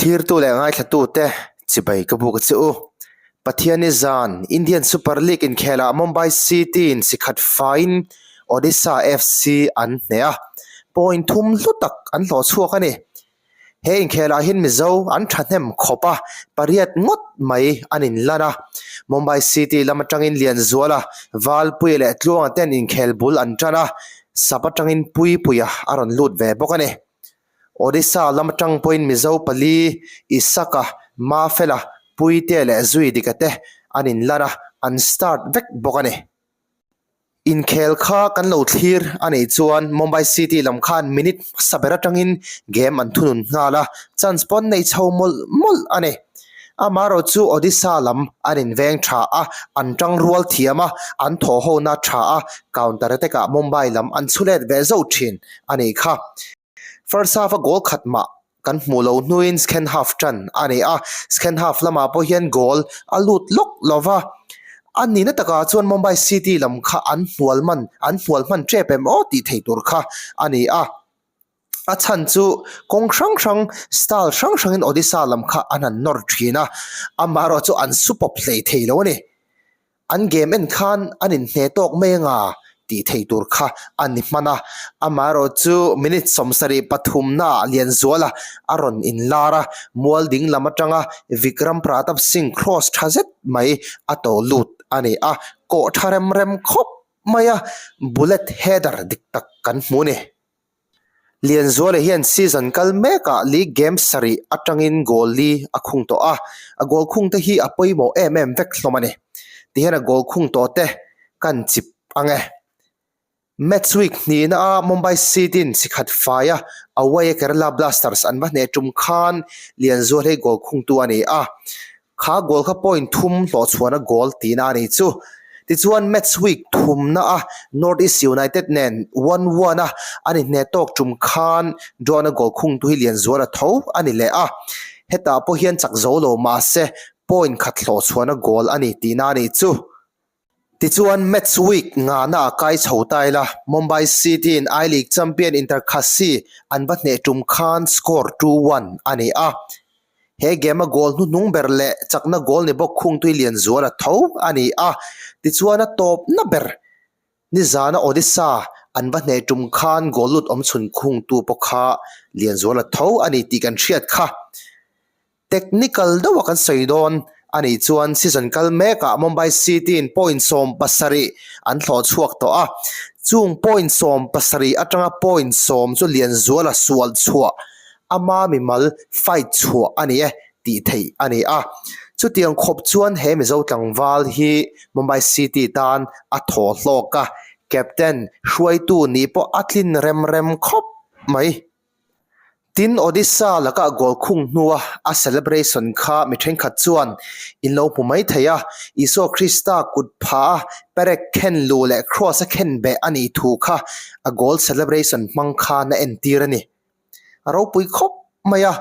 Thlirtu leh ngaithlatute chibai ka buk a che u. Pathiani zan Indian Super League inkhelah Mumbai City in sikhat faiin Odisha FC an hneh a, point thum hlu tak an hlawh chhuak a ni. He inkhelah hian Mizo an thahnem khawp a, pariat ngawt mai an inlan a. Mumbai City lam atangin Lianzuala, Valpuia leh Tluanga ten inkhel bul an tan a, sap atangin Puipuia a rawn lut ve bawk a ni. Odisha lam atang pawhin Mizo pali, Isaka, Mafela, Puitea leh Zuidika te an inlan a, an start vek bawk a ni. Inkhel kha kan lo thlir a nih chuan Mumbai City lam khan minute hmasa ber atangin game an thunun nghal a, chance pawh an nei chho mawlh mawlh a ni. Amaherawh chu Odisha lam an inveng tha a, an tangrual thiam a, an thawhhona tha a, counter attack ah Mumbai lam an chhulet ve zo thin a nih kha. First half a goal khat mah kan hmuh lo hnuin second half tan a ni a, second half lamah pawh hian goal a lut lawk lo va, a nihna takah chuan Mumbai City lam kha an hnual hman an hnual hman tep em aw tih theih tur kha a ni a, a chhan chu kawng hrang hrang style hrang hrangin Odisha lam kha an han nawr thin a, amaherawhchu chu an su pawp hlei thei lo a ni. An game en khan an inhne tawk mai anga tih thei tur kha a ni hman a, amaherawhchu minute 73 ah Lianzuala a rawn inlar a, mual ding lam atanga Vikram Pratap Singh cross tha zet mai a to lut a ni a, kawh tha rem rem khawp mai a, bullet header dik tak kan hmu a ni. Lianzuala hian season kal mekah league game sarih atangin goal li a khung tawh a, a goal khung te hi a pawimawh em em vek hlawm a ni. Tihian a goal khung tawh te kan chip ang e. Match week hnihna a Mumbai City in chikhat faia away a Kerala Blasters an va hneh tum khan Lianzuala hi goal khungtu a ni a, Kha goal kha point thum hlawhchhuahna goal tihna a ni chu. Tichuan match week thumna a North East United nen 1-1 a an inhne tawk tum khan draw-na goal khungtu hi Lianzuala tho a ni leh a. Hetah pawh hian chak zo lo mahse point khat hlawhchhuahna goal a ni tihna a ni chu. Tichuan match week ngana a kai chho ta ila, Mumbai City in I-League champion Inter Khasi an va hneh tum khan score 2-1 a ni a. He game a goal hnuhnung ber leh chakna goal ni bawk Khungtui Lianzuala tho a ni a. Tichuan a tawpna ber nizana Odisha an va hneh tum khan goal lut awmchhun Khungtu pawh kha Lianzuala tho a ni tih kan hriat kha. Technical deuha kan sawi dawn a nih chuan season kal mekah Mumbai City in point 17 an thlawh chhuak tawh a, chung point 17 atanga point sawm chu Lianzuala sual chhuah ama mimal fight chhuah a ni e tih theih a ni a. Chutiang khawp chuan he Mizo tlangval hi Mumbai City tan a thaw hlawk a, captain hruaitu nih pawh a tlin rem rem khawp mai. Tin, Odisha laka goal khung hnua a celebration kha mi thenkhat chuan in lo hmu mai thei a, Isua Krista kut pha a perek khen lu leh cross a khen beh a nih thu kha a goal celebration hmang khan a entir a ni. A ropui khawp mai a,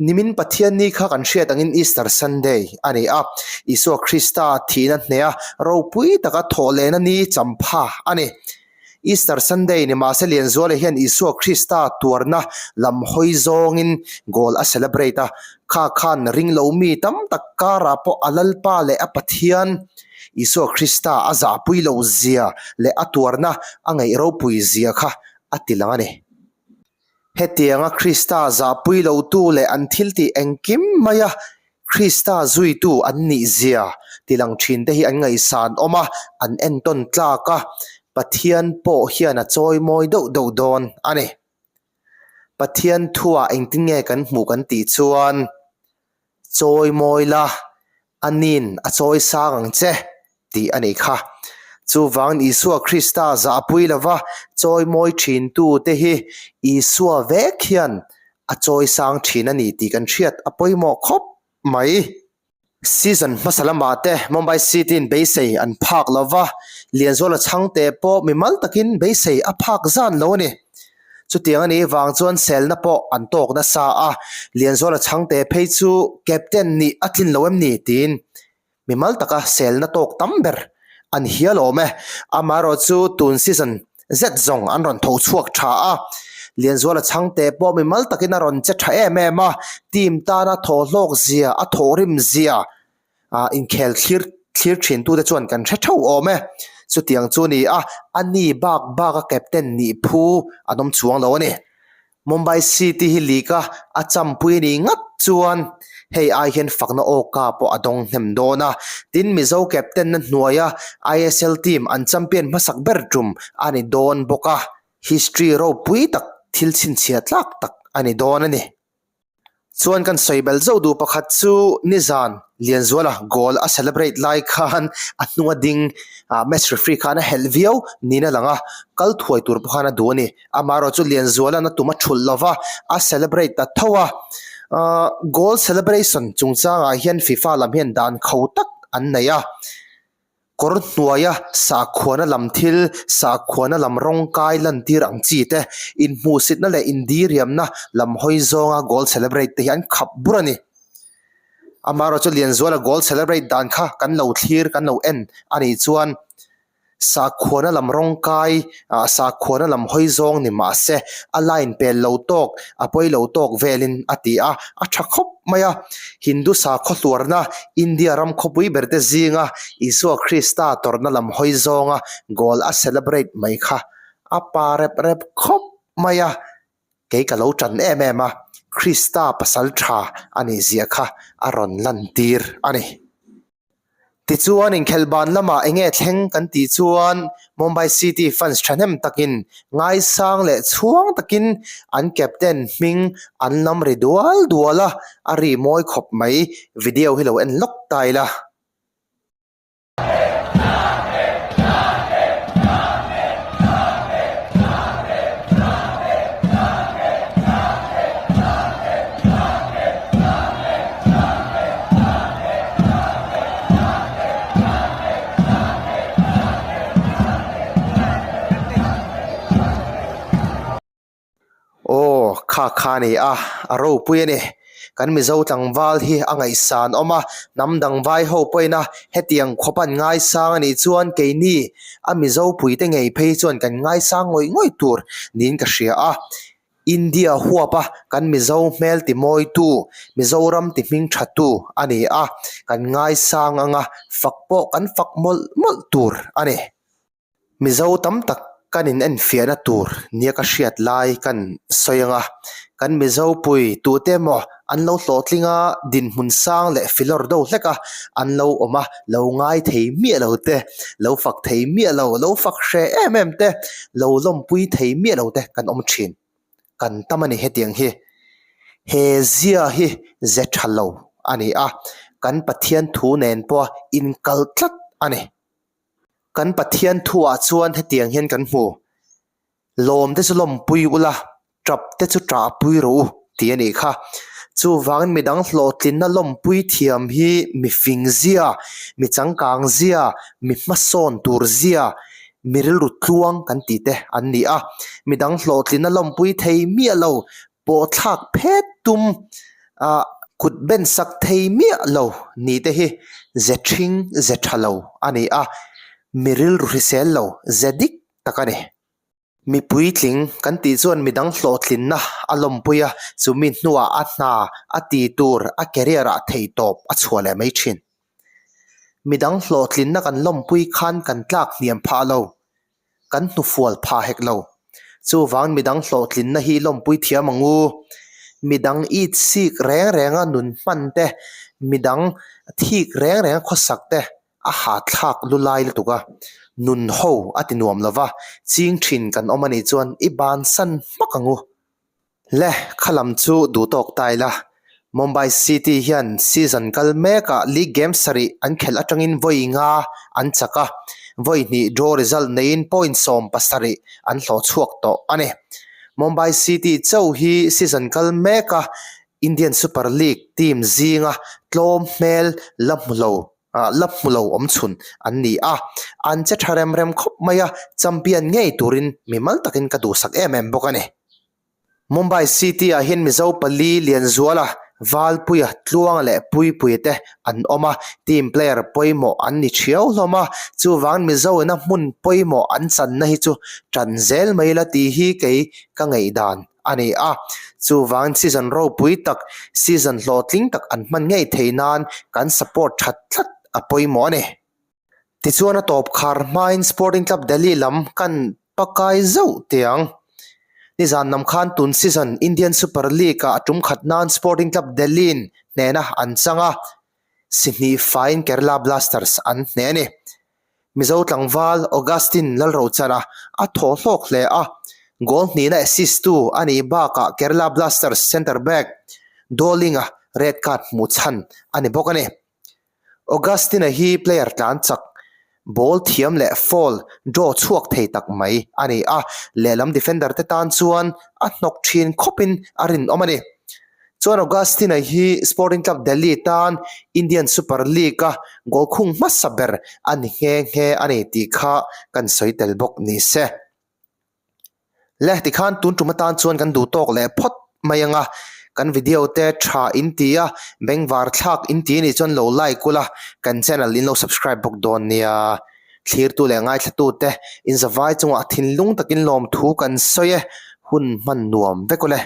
nimin Pathianni kha kan hriat angin Easter Sunday a ni a, Isua Krista thihna hneha ropui taka thawh lehna ni champha a ni. Easter Sunday ni mahse Lianzuala hian Isua Krista tuarna lam hawi zawngin goal a celebrate a, kha khan ring lo mi tam tak karah pawh a Lalpa leh a Pathian Isua Krista a zahpui lo zia leh a tuarna a ngaih ropui zia kha a ti lang a ni. Hetianga Krista zahpui lotu leh an thiltih engkim maia Krista zuitu an nih zia tilang thinte hi an ngaihsan awm a, an entawn tlak a, Pathian pawh hian a chawimawi deuh deuh dawn a ni. Pathian thuah engtin nge kan hmuh kan tih chuan, Chawimawi la, a nin a chawi sang ang che, tih a nih kha. Chuvangin Isua Krista zahpui lova chawimawi thintute hi Isua vek hian a chawi sang thin a ni tih kan hriat a pawimawh khawp mai. Season hmasa lamah te Mumbai City in beisei an phak lova, Lianzuala chhangte pawh mimal takin beisei a phak zan lo a ni. Chutiang a nih vang chuan selna pawh an tawk nasa a, Lianzuala chhangte phei chu captain nih a tlin lo em ni tiin mimal taka selna tawk tam ber an hial awm e. Amaherawhchu tun season zet zawng an rawn tho chhuak tha a. Lianzuala chhangte pawh mimal takin a rawn che tha em em a, team tana thawhhlawk zia, a thawhrim zia ah inkhel thlir thlir thin tute chuan kan hre theuh awm e. Chutiang chu a ni a, a ni bak bak a captain nih phu an awm chuang lo a ni. Mumbai City hi league a a champui a nih ngat chuan hei ai hian fakna awka pawh a dawng hnem dawn a. Tin, Mizo captain na hnuaia ISL team an champion hmasak ber tum a ni dawn bawk a, history ropui tak thil chhinchhiah tlak tak a ni dawn a ni. Chuan kan sawi bel zauh duh pakhat chu nizan Lianzuala goal a celebrate lai khan a hnunga ding match referee khan a helh viau niin a lang a, kal thuai tur pawh khan a duh a ni. Amaherawhchu chu Lianzuala'n a tum a thulh lova, a celebrate ta tho a. Goal celebration chungchangah hian FIFA lam hian dan kho tak an nei a. Kawr hnuaia sakhuana lam thil, sakhuana lam rawngkai lantir ang chi te, inhmuhsitna leh indiriamna lam hawi zawnga goal celebrate te hi an khap bur a ni. Amaherawhchu Lianzuala goal celebrate dan kha kan lo thlir, kan lo en a nih chuan Sakhuana lam rawngkai, sakhuana lam hawi zawng ni mah se, a line pel lo tawk, a pawi lo tawk velin a ti a, a tha khawp mai a. Hindu sakhaw hluarna, India ram khawpui berte zinga Isua Krista tawrhna lam hawi zawnga goal a celebrate mai kha a pa rep rep khawp mai a. Kei ka lo tan em em a, Krista pasal tha a nih zia kha a rawn lantir a ni. Tichuan inkhelh ban lamah eng nge thleng kan tih chuan Mumbai City fans thahnem takin ngaisang leh chhuang takin an captain hming an lam ri dual dual a, a ri mawi khawp mai. Video hi lo en lawk ta ila. Aw kha kha a ni a, a ropui a ni. Kan Mizo tlangval hi a ngaihsan awm a, hnam dang vai ho pawhin a hetiang khawp an ngaisang a nih chuan keini a Mizo puite ngei phei chuan kan ngaisang ngawih ngawih tur niin ka hria a. India huapa kan Mizo hmel ti mawitu, Mizoram ti hming thatu a ni a, kan ngaisang anga fak pawh kan fak mawlh mawlh tur a ni. Mizo tam tak kan in enfiahna tur nia ka hriat lai kan sawi anga, kan Mizo pui tute emaw an lo hlawhtling a, dinhmun sang leh filawr do hlek a an lo awm a, lo ngai thei miah lo te, lo fak thei miah lo, lo fak hreh em em te, lo lawmpui thei miah lo te kan awm thin. Kan tam a ni hetiang hi. He zia hi ze tha lo a ni a, kan Pathian thu nen pawha inkal tlat a ni. Kan Pathian thuah chuan hetiang hian kan hmu. Lawm te chu lawmpui ula, tap te chu tahpui rawh u tih a nih kha. Chuvangin midang hlawhtlinna lawmpui thiam hi mi fing zia, mi changkang zia, mi hmasawn tur zia, mi rilru tluang kan tih te an ni a. Midang hlawhtlinna lawmpui thei miah lo, pawhthlak phet tum ah kut ben sak thei miah lo ni te hi ze thing ze tha lo a ni a, mi rilru hrisel lo ze dik tak a ni. Mi puitling kan tih chuan midang hlawhtlinna a lawmpui a, chumi hnuah a hna a ti tur a career ah theihtawp a chhuah leh mai thin. Midang hlawhtlinna kan lawmpui khan kan tlak hniam phah lo, kan hnufual phah hek lo. Chuvang midang hlawhtlinna hi lawmpui thiam ang u. Midang it sik reng renga nun hman te, midang thik reng renga khawsak te a hahthlak lu lai lutuk a, nun ho a ti nuam lo va, ching thin kan awm a nih chuan i bansan hmak ang u. Le, kha lam chu duh tawk ta ila. Mumbai City hian season kal mekah league game sarih an khelh atangin vawi nga an chak a, vawi hnih draw result neiin point 17 an hlawh chhuak tawh a ni. Mumbai City chauh hi season kal meka Indian Super League team zinga tlawm hmel la hmu lo la hmu lo awm chhun an ni a, an che tha rem rem khawp mai a, champion ngei turin mimal takin ka duhsak em em bawk a ni. Mumbai City ah hian Mizo pali Lianzuala, Valpuia, Tluanga leh Puipuia te an awm a, team player pawimawh an ni thiau hlawm a, chuvang Mizo ina hmun pawimawh an channa hi chu tan zel mai ila tih hi kei ka ngaihdan a ni a. Chuvang season ropui tak, season hlawhtling tak an hman ngei thei nan kan support that tlat a pawimawh a ni. Tichuan a tawp khar hmain Sporting Club Delhi lam kan pakai zauh teh ang. Nizan lam khan tun season Indian Super League-ah a tum khat nan Sporting Club Delhi-in hnehna an chang a, si hnih faiin Kerala Blasters an hneh a ni. Mizo tlangval Augustine Lalrochana a thaw hlawk hle a, goal hnihna assist-tu a nih bakah Kerala Blasters centre back Doling-a red card hmuh chhan a ni bawk a ni. Augustine-a hi player tlan chak, ball thiam leh foul draw chhuak thei tak mai a ni a, lehlam defender te tan chuan a hnawk thin khawpin a rinawm a ni. Chuan Augustine-a hi Sporting Club Delhi tan Indian Super League-a goal khung hmasa ber a ni nghe nghe a ni tih kha kan sawi tel bawk ni se. Le tikhan tun tum atan chuan kan duh tawk leh phawt mai ang a, kan video te tha in ti a, bengvar thlak in ti anih chuan lo like ula, kan channel in lo subscribe bawk dawn nia. Thlirtu leh ngaithlatu te in zavai chungah thinlung takin lawmthu kan sawi e, hun hman nuam vek ule.